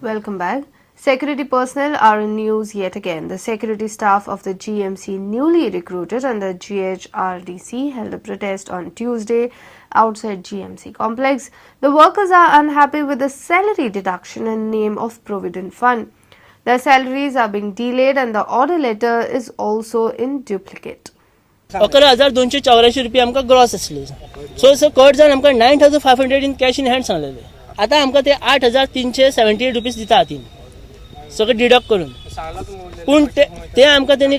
Welcome back. Security personnel are in news yet again. The security staff of the GMC newly recruited under GHRDC held a protest on Tuesday outside GMC complex. The workers are unhappy with the salary deduction in name of Provident Fund. Their salaries are being delayed and the order letter is also in duplicate. 11,284 रुपया आमकां gross आसले. So so cut जावन आमकां 9,500 in cash in hand सांगलेले. आतां आमकां ते 8,378 rupees दिता हातीन सगळें डिडक्ट करून. पूण ते आमकां तेणी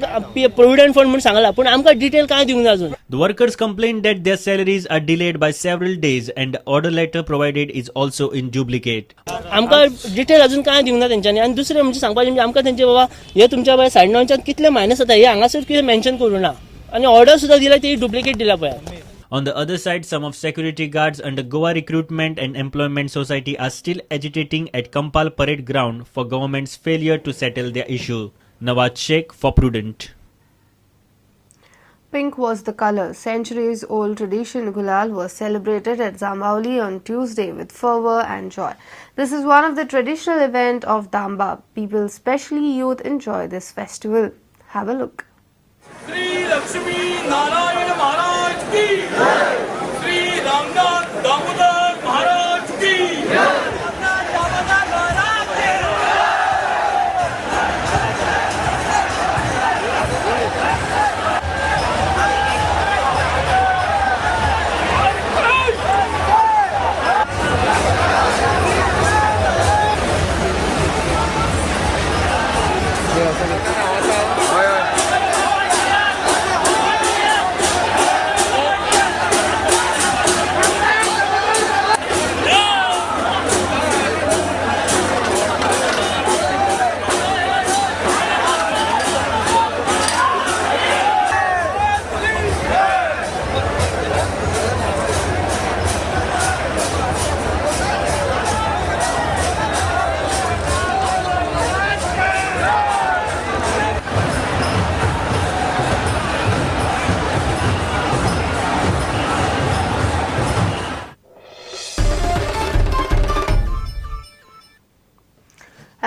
प्रोविडंट फंड म्हूण सांगला, पूण आमकां डिटेल कांय दिवंक ना अजून. The workers complained that their salaries are delayed by several days and the order letter provided is also in duplicate. आमकां डिटेल अजून कांय दिवंक ना तेंच्यांनी. आनी दुसरें म्हणजे सांगपाचें म्हणजे आमकां तेंचे बाबा हे तुमच्या बाय 9.5च्यान कितले मायनस जाता हे हांगासर कितें मेन्शन करूं ना, आनी ऑर्डर सुद्दां दिल्या ती डुप्लिकेट दिल्या पळय. On the other side, some of security guards under Goa Recruitment and Employment Society are still agitating at Campal Parade Ground for government's failure to settle their issue. Nawaz Sheikh for Prudent. Pink was the color. Centuries old tradition Gulal was celebrated at Jambaulim on Tuesday with fervor and joy. This is one of the traditional event of Damba. People, especially youth, enjoy this festival. Have a look. Shri Lakshmi Narayan Maharaj की, श्री रामदास दामोदर महाराज की.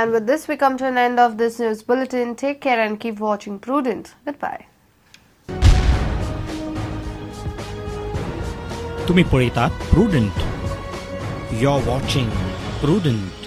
And with this, we come to an end of this news bulletin. Take care and keep watching Prudent. Goodbye. तुम्ही पळयतात Prudent. You are watching Prudent.